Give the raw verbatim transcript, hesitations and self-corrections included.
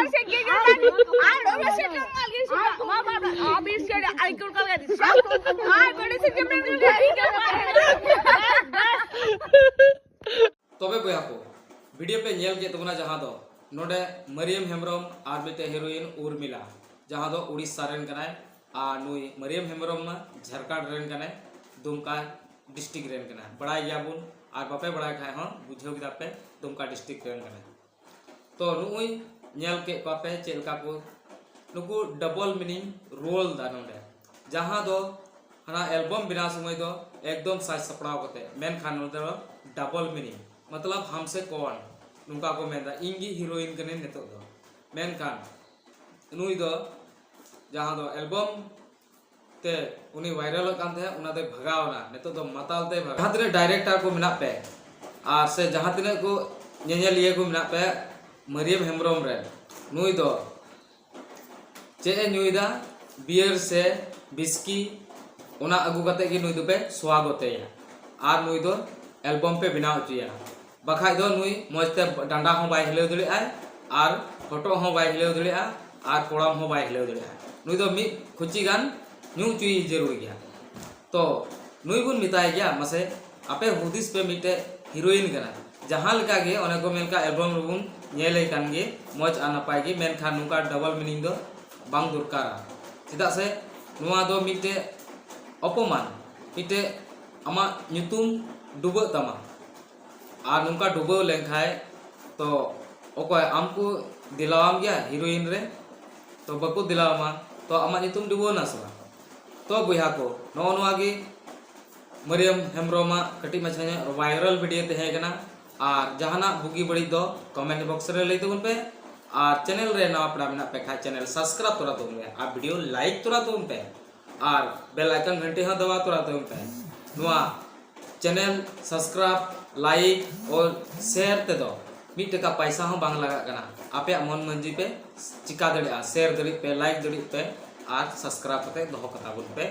ᱟᱨ ᱚᱱᱟ ᱥᱮᱫ ᱡᱚᱢ ᱢᱟ ᱞᱟᱹᱜᱤᱫ ᱥᱮ ᱵᱟᱝ? ᱵᱟᱵᱟ, ᱟᱵᱤᱥ ᱠᱮ ᱟᱞᱠᱳᱦᱚᱞ ᱠᱟ ᱫᱤᱥᱟ᱾ ᱟᱨ ᱵᱚᱰᱮ ᱥᱮᱫ ᱡᱚᱢ ᱢᱟ ᱞᱟᱹᱜᱤᱫ ᱥᱮ ᱵᱟᱝ? ᱛᱚᱵᱮ ᱵᱚᱭᱦᱟ ᱠᱚ, ᱵᱷᱤᱰᱤᱭᱳ ᱯᱮ ᱧᱮᱞ ᱠᱮᱫ ᱛᱟᱵᱚᱱᱟ, ᱡᱟᱦᱟᱸ ᱫᱚ ᱱᱚᱰᱮ ᱢᱟᱨᱤᱭᱟᱢ ᱦᱮᱢᱵᱨᱚᱢ ᱟᱨ ᱢᱤᱫᱴᱮᱡ ᱦᱤᱨᱳᱭᱤᱱ ᱩᱨᱢᱤᱞᱟ, ᱡᱟᱦᱟᱸ ᱫᱚ ᱩᱲᱤᱥᱥᱟ ᱨᱮᱱ ᱠᱟᱱᱟᱭ᱾ ᱟᱨ ᱱᱩᱭ ᱢᱟᱨᱤᱭᱟᱢ ᱦᱮᱢᱵᱨᱚᱢ ᱢᱟ ᱡᱷᱟᱲᱠᱷᱚᱸᱰ ᱨᱮᱱ ᱠᱟᱱᱟᱭ, ᱫᱩᱢᱠᱟ ᱰᱤᱥᱴᱨᱤᱠᱴ ᱨᱮᱱ ᱠᱟᱱᱟᱭ, ᱵᱟᱲᱟᱭ ᱜᱮᱭᱟᱵᱚᱱ᱾ ᱟᱨ ᱵᱟᱯᱮ ᱵᱟᱲᱟᱭ ᱠᱷᱟᱡ ᱦᱚᱸ ᱵᱩᱡᱷᱟᱹᱣ ᱠᱮᱫᱟ ᱯᱮ, ᱫᱩᱢᱠᱟ ᱰᱤᱥᱴᱨᱤᱠᱴ ᱨᱮᱱ ᱠᱟᱱᱟᱭ᱾ ᱛᱚ ᱱᱩᱜᱼᱩᱭ ᱧᱮᱞ ᱠᱮᱫ ᱠᱚᱣᱟ ᱯᱮ ᱪᱮᱫ ᱞᱮᱠᱟ ᱠᱚ ᱱᱩᱠᱩ ᱰᱚᱵᱚᱞ ᱢᱤᱱᱤᱝ ᱨᱳᱞ ᱫᱟ ᱱᱚᱰᱮ, ᱡᱟᱦᱟᱸ ᱫᱚ ᱦᱟᱱᱟ ᱮᱞᱵᱚᱢ ᱵᱮᱱᱟᱣ ᱥᱚᱢᱚᱭ ᱫᱚ ᱮᱠᱫᱚᱢ ᱥᱟᱡᱽ ᱥᱟᱯᱲᱟᱣ ᱠᱟᱛᱮ, ᱢᱮᱱᱠᱷᱟᱱ ᱱᱚᱰᱮ ᱫᱚ ᱰᱚᱵᱚᱞ ᱢᱤᱱᱤᱝ, ᱢᱚᱛᱞᱚᱵ ᱦᱟᱢᱥᱮ ᱠᱚᱱ, ᱱᱚᱝᱠᱟ ᱠᱚ ᱢᱮᱱᱫᱟ, ᱤᱧ ᱜᱮ ᱦᱤᱨᱳᱭᱤᱱ ᱠᱟᱹᱱᱟᱹᱧ ᱱᱤᱛᱚᱜ ᱫᱚ᱾ ᱢᱮᱱᱠᱷᱟᱱ ᱱᱩᱭ ᱫᱚ ᱡᱟᱦᱟᱸ ᱫᱚ ᱮᱞᱵᱚᱢ ᱛᱮ ᱩᱱᱤ ᱵᱷᱟᱭᱨᱟᱞᱚᱜ ᱠᱟᱱ ᱛᱟᱦᱮᱸᱫ, ᱚᱱᱟ ᱫᱚᱭ ᱵᱷᱟᱜᱟᱣ ᱮᱱᱟ, ᱱᱤᱛᱚᱜ ᱫᱚ ᱢᱟᱛᱟᱞ ᱛᱮᱭ ᱵᱷᱟᱜᱟᱣ᱾ ᱡᱟᱦᱟᱸ ᱛᱤᱱᱟᱹᱜ ᱰᱟᱭᱨᱮᱠᱴᱟᱨ ᱠᱚ ᱢᱮᱱᱟᱜ ᱯᱮ ᱟᱨ ᱥᱮ ᱡᱟᱦᱟᱸ ᱛᱤᱱᱟᱹᱜ ᱠᱚ ᱧᱮᱧᱮᱞᱤᱭᱟᱹ ᱠᱚ ᱢᱮᱱᱟᱜ ᱯᱮ ᱢᱟᱹᱨᱤᱭᱟᱹᱢ ᱦᱮᱢᱵᱨᱚᱢ ᱨᱮᱱ, ᱱᱩᱭ ᱫᱚ ᱪᱮᱫ ᱮ ᱧᱩᱭᱫᱟ? ᱵᱤᱭᱟᱨ ᱥᱮ ᱵᱤᱥᱠᱤ, ᱚᱱᱟ ᱟᱹᱜᱩ ᱠᱟᱛᱮ ᱜᱮ ᱱᱩᱭ ᱫᱚᱯᱮ ᱥᱣᱟᱜᱚᱛᱮᱭᱟ ᱟᱨ ᱱᱩᱭ ᱫᱚ ᱮᱞᱵᱚᱢ ᱯᱮ ᱵᱮᱱᱟᱣ ᱦᱚᱪᱚᱭᱟ᱾ ᱵᱟᱠᱷᱟᱡ ᱫᱚ ᱱᱩᱭ ᱢᱚᱡᱽ ᱛᱮ ᱰᱟᱸᱰᱟ ᱦᱚᱸ ᱵᱟᱭ ᱦᱤᱞᱟᱹᱣ ᱫᱟᱲᱮᱭᱟᱜᱼᱟᱭ ᱟᱨ ᱦᱚᱴᱚᱜ ᱦᱚᱸ ᱵᱟᱭ ᱦᱤᱞᱟᱹᱣ ᱫᱟᱲᱮᱭᱟᱜᱼᱟ ᱟᱨ ᱠᱚᱲᱟᱢ ᱦᱚᱸ ᱵᱟᱭ ᱦᱤᱞᱟᱹᱣ ᱫᱟᱲᱮᱭᱟᱜᱼᱟ᱾ ᱱᱩᱭ ᱫᱚ ᱢᱤᱫ ᱠᱷᱩᱪᱤ ᱜᱟᱱ ᱧᱩ ᱦᱚᱪᱚᱭᱮ ᱡᱟᱹᱨᱩᱲ ᱜᱮᱭᱟ᱾ ᱛᱚ ᱱᱩᱭ ᱵᱚᱱ ᱢᱮᱛᱟᱭ ᱜᱮᱭᱟ, ᱢᱟᱥᱮ ᱟᱯᱮ ᱦᱩᱫᱤᱥ ᱯᱮ, ᱢᱤᱫᱴᱮᱡ ᱦᱤᱨᱳᱭᱤᱱ ᱠᱟᱱᱟᱭ, ᱡᱟᱦᱟᱸ ᱞᱮᱠᱟ ᱜᱮ ᱚᱱᱮ ᱠᱚ ᱢᱮᱱ ᱠᱟᱜ ᱮᱞᱵᱚᱢ ᱨᱮᱵᱚᱱ ᱧᱮᱞᱮ ᱠᱟᱱ ᱜᱮ ᱢᱚᱡᱽ ᱟᱨ ᱱᱟᱯᱟᱭ ᱜᱮ, ᱢᱮᱱᱠᱷᱟᱱ ᱱᱚᱝᱠᱟ ᱰᱚᱵᱚᱞ ᱢᱤᱱᱤᱝ ᱫᱚ ᱵᱟᱝ ᱫᱚᱨᱠᱟᱨᱟ᱾ ᱪᱮᱫᱟᱜ ᱥᱮ ᱱᱚᱣᱟ ᱫᱚ ᱢᱤᱫᱴᱮᱡ ᱚᱯᱚᱢᱟᱱ, ᱢᱤᱫᱴᱮᱡ ᱟᱢᱟᱜ ᱧᱩᱛᱩᱢ ᱰᱩᱵᱟᱹᱜ ᱛᱟᱢᱟ᱾ ᱟᱨ ᱱᱚᱝᱠᱟ ᱰᱩᱵᱟᱹᱣ ᱞᱮᱱᱠᱷᱟᱡ ᱛᱚ ᱚᱠᱚᱭ ᱟᱢ ᱠᱚ ᱫᱮᱞᱟᱣᱟᱢ ᱜᱮᱭᱟ ᱦᱤᱨᱳᱭᱤᱱ ᱨᱮ? ᱛᱚ ᱵᱟᱠᱚ ᱫᱮᱞᱟᱣᱟᱢᱟ, ᱛᱚ ᱟᱢᱟᱜ ᱧᱩᱛᱩᱢ ᱰᱩᱵᱟᱹᱣ ᱱᱟ ᱥᱮ ᱵᱟᱝ? ᱛᱚ ᱵᱚᱭᱦᱟ ᱠᱚ, ᱱᱚᱜᱼᱚ ᱱᱚᱣᱟ ᱜᱮ ᱢᱟᱹᱨᱤᱭᱟᱹᱢ ᱦᱮᱢᱵᱨᱚᱢᱟᱜ ᱠᱟᱹᱴᱤᱡ ᱢᱟᱪᱷᱟ ᱧᱚᱜ ᱵᱷᱟᱭᱨᱟᱞ ᱵᱷᱤᱰᱤᱭᱳ ᱛᱟᱦᱮᱸ ᱠᱟᱱᱟ᱾ ᱟᱨ ᱡᱟᱦᱟᱱᱟᱜ ᱵᱩᱜᱤ ᱵᱟᱹᱲᱤᱡ ᱫᱚ ᱠᱚᱢᱮᱱᱴ ᱵᱚᱠᱥ ᱨᱮ ᱞᱟᱹᱭ ᱛᱟᱵᱚᱱ ᱯᱮ᱾ ᱟᱨ ᱪᱮᱱᱮᱞ ᱨᱮ ᱱᱟᱣᱟ ᱯᱮᱲᱟ ᱢᱮᱱᱟᱜ ᱯᱮ ᱠᱷᱟᱡ ᱪᱮᱱᱮᱞ ᱥᱟᱵᱥᱠᱨᱟᱭᱤᱵ ᱛᱚᱨᱟ ᱛᱟᱵᱚᱱ ᱯᱮ ᱟᱨ ᱵᱷᱤᱰᱤᱭᱳ ᱞᱟᱭᱤᱠ ᱛᱚᱨᱟ ᱛᱟᱵᱚᱱ ᱯᱮ᱾ ᱟᱨ ᱵᱮᱞ ᱟᱭᱠᱚᱱ ᱜᱷᱟᱱᱴᱤ ᱦᱚᱸ ᱫᱟᱵᱟᱣ ᱛᱚᱨᱟ ᱛᱟᱵᱚᱱ ᱯᱮ᱾ ᱱᱚᱣᱟ ᱪᱮᱱᱮᱞ ᱥᱟᱵᱥᱠᱨᱟᱭᱤᱵ, ᱞᱟᱭᱤᱠ ᱟᱨ ᱥᱮᱭᱟᱨ ᱛᱮᱫᱚ ᱢᱤᱫ ᱴᱟᱠᱟ ᱯᱟᱭᱥᱟ ᱦᱚᱸ ᱵᱟᱝ ᱞᱟᱜᱟᱜ ᱠᱟᱱᱟ᱾ ᱟᱯᱮᱭᱟᱜ ᱢᱚᱱ ᱢᱟᱹᱡᱷᱤ ᱯᱮ ᱪᱤᱠᱟ ᱫᱟᱲᱮᱭᱟᱜᱼᱟ, ᱥᱮᱭᱟᱨ ᱫᱟᱲᱮᱭᱟᱜ ᱯᱮ, ᱞᱟᱭᱤᱠ ᱫᱟᱲᱮᱭᱟᱜ ᱯᱮ ᱟᱨ ᱥᱟᱵᱥᱠᱨᱟᱭᱤᱵ ᱠᱟᱛᱮ ᱫᱚᱦᱚ ᱠᱟᱛᱟ ᱵᱚᱱ ᱯᱮ᱾